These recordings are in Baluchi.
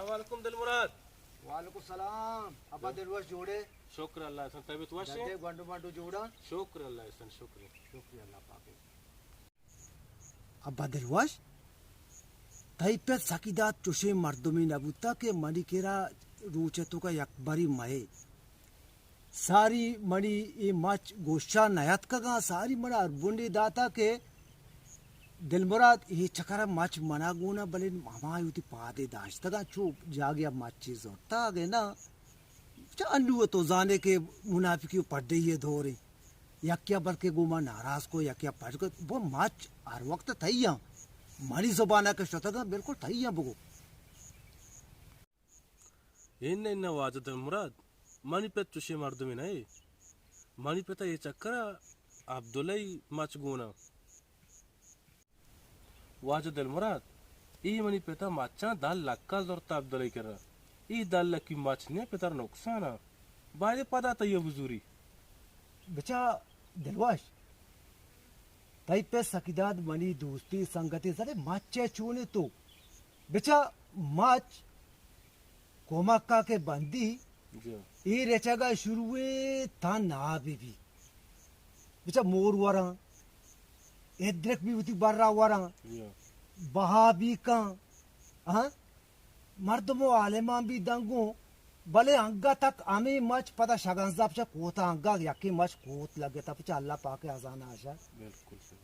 السلام علیکم دل مراد۔ وعلیکم السلام۔ ابا دل وش جوڑے؟ شکر اللہ احسن، طبیعت وش ہے؟ گونڈو مانڈو جوڑا؟ شکر اللہ احسن، شکر۔ شکر اللہ پاک۔ ابا دلوش، تئی پت سکی داد چوشیں مردمے نہ بوتا کہ منی کرا روچ ءِ توکا یک بری مئے۔ ساری منی اے مچ گوشا نیاتکگاں، ساری منا اربنڈے داتا کہ دلمراد اے چکر ءَ مچ منا گونا، بلے ہما وتی پادے داشتگاں، چو جاگے ءَ مچے زرتا اگے نا۔ چہ انو تو زانے کہ منافقی و پڈئی ءِ دورے۔ یکیا بلکہ گوما ناراض کو، یکیا پڈ کو، وہ مچ ہر وقت تئی ہاں۔ منی زبانا کہ شتگا بالکل تئی ہاں بگو۔ انہ انہ واجہ دلمراد، منی پت چوشیں مردمے نہ اے۔ منی پتا اے چکرا عبداللہ ئی مچ گونا۔ واجہ دلمراد، اے منی پتا مچاں دہ لکا زرتا عبداللہ ئی کرا۔ اے دہ لکی مچ نے پتر نقصانا۔ بایدے پدا تئی بزوری۔ بچا دلوش، تئی پت سکی داد منی دوستی سنگتی زرے مچ ءَ چونے تو۔ بچا مچ کمکا کہ بندی، جی۔ اے رچگا شروع اے تا نا بی بی۔ بچا مور وراں، ادرک بی وتی برا وراں، جی۔ بہا بی کن، ہاں؟ مردم و عالمان بی دنگوں، بلے انگا تک ہمے مچ پدا شگنزا پچا کوتا انگا یکے مچ کوت لگتا پچا اللہ پاک ازانا آشا۔ بالکل صحیح۔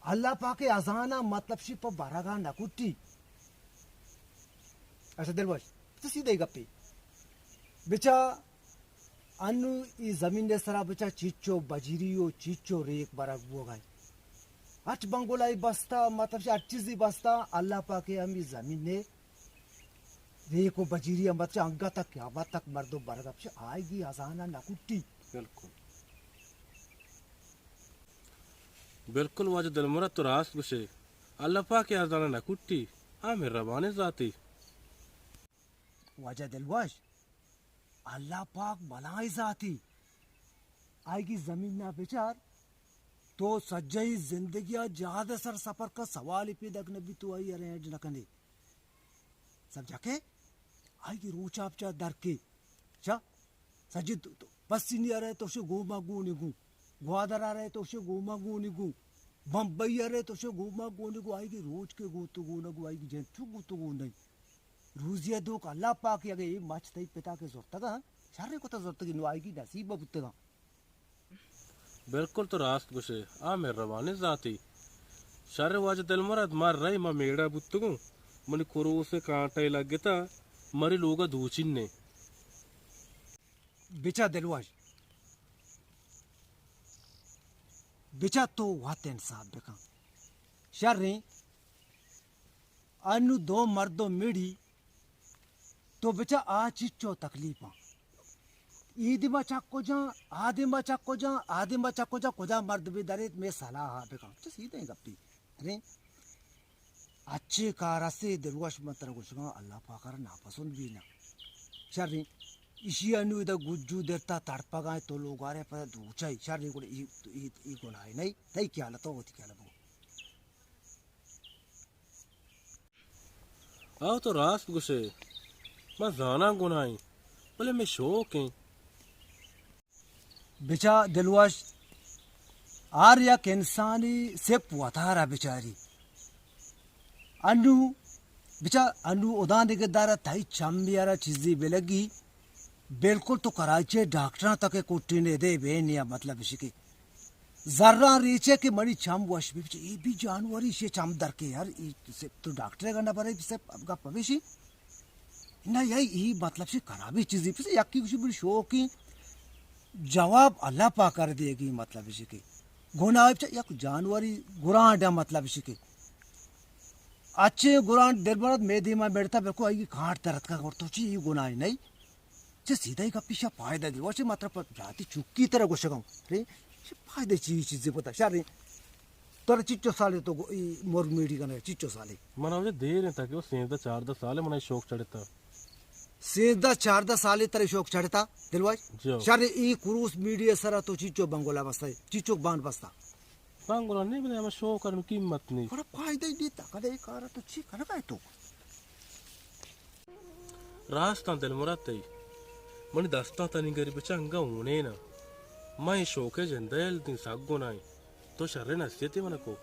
اللہ پاک ازانا مطلب شی پہ برگا نہ کٹی۔ اچھا دلوش، تو سیدھے گپے۔ بچا انو ای زمین نے سرا بچا چیچو بجیری و چیچو ریک برگ بوگا۔ ہچ بنگلہ ای بستا، مطلب شی ہر چیزی بستا، اللہ پاک ہمی زمین نے ریک و بجیری ہم بچا انگا تک قیامت تک مردم برگا پچا آئیگی ازانا نہ کٹی۔ بالکل۔ بالکل واجہ دلمراد تو راست گوشے۔ اللہ پاک ازانا نہ کٹی۔ آ مہربانیں ذاتے۔ واجہ دلوش، اللہ پاک بلائیں ذاتے۔ آئیگی زمین نا بچار، تو سجہی زندگیا جہاد سر سفر کا سوال پیداک نبی تو آئی ارینج نہ کنے۔ سمجھا کہ آئی روچ آپ چا در کے چا سجد پسنی ارے تو شے گوما گونی گو، گوادر ارے تو شے گوما گونی گو، بمبئی ارے تو شے گوما گونی گو، آئی کی روچ کے گو تو گو نہ گو، آئی کی جن چو گو تو گو نہیں۔ روزی دوک اللہ پاک اگے اے مچ تئی پتا کے زرتگا، شر کتا زرتگی نو آئی کی نصیب بوتگا۔ بالکل تو راست گوشے، آ مہربانیں ذاتے۔ شر واجہ دلمراد، ما رئی ما میڑا بوتگوں، منی کروس کانٹے لگتا، مری لوگا دوچین نے۔ بچا دلوش، بچا تو وت انصاف بکن۔ شریں، انو دو مردم مڑی، تو بچا آ چچو تکلیفاں۔ ای دیما چک کجاں، آ دیما چک کجاں، آ دیما چک کجاں، کجا مرد بی دریت، میں صلاح بکن۔ چہ سیدھیں گپی۔ ارے، اچھے کار اسے دلوش من ترا گوشگاں، اللہ پاک را ناپسند بی نہ۔ شریں، اشی انو ادا گجو درتا تڑپگاں تو لوگارے پر دوچائی۔ شریں گڑا ای، ای، ای گناہ نہیں۔ تئی خیال تو وتی خیال بگو۔ او تو راست گوشے، من زاناں گناہیں، بلے مئے شوق ایں۔ بچا دلوش، ہر یک انسانی سپ وتارا بچاری۔ انو بچا، انو ادا نگہ دارا تئی چم بیارا چیزی بلگی، بالکل تو کراچی ڈاکٹراں تک کوٹی نے دے بے نیا مطلب اش کہ زراں ریچے کہ منی چم وش بی، اے بی جانوری شے چم در کے یار، اے سے تو ڈاکٹر گنڈا برے سے گپ بیشی۔ نہ یار، اے مطلب شے خرابی چیزی، پس یکی کچھ بڑی شوقی جواب اللہ پاک کر دے گی، مطلب شے کہ گناہ چا یک جانوری گرانڈا، مطلب شے کہ اچھے گرانڈ دل برد میں دیما بیٹھتا بالکل آئی کانٹ درد کا، اور تو چی اے گناہ نہیں۔ چہ سیدھا ہی گپی شا فائدہ دی۔ وشے مطلب پر جاتی چکی ترا گوشگاں۔ رے، چہ فائدہ چی چیزے پتا شر۔ تر چچو سالے تو گو-، ای مر میڑی کنے، چچو سالے۔ من ہمیں دیر ہیں تاکہ وہ سیزدہ چاردہ سالے من شوق چڑھتا۔ سیزدہ چاردہ سالے ترے شوق چڑھتا، دلواج؟ جو۔ شر ای کروس میڑی سرا تو چچو بنگولا بستا، چچو بان بستا۔ بنگولا نہیں بلے ہمیں شوق کرن قیمت نہیں۔ بڑا فائدہ ہی دیتا، کدے ای کارا تو چی کرگا ہے تو؟ راستاں دلمراد تئی، منی دستاں تنیگری بچا انگا ہونین ء۔ من اے شوکیں جندئے یل دیں سک گناہیں۔ تو شریں نصیحتے من ء کو۔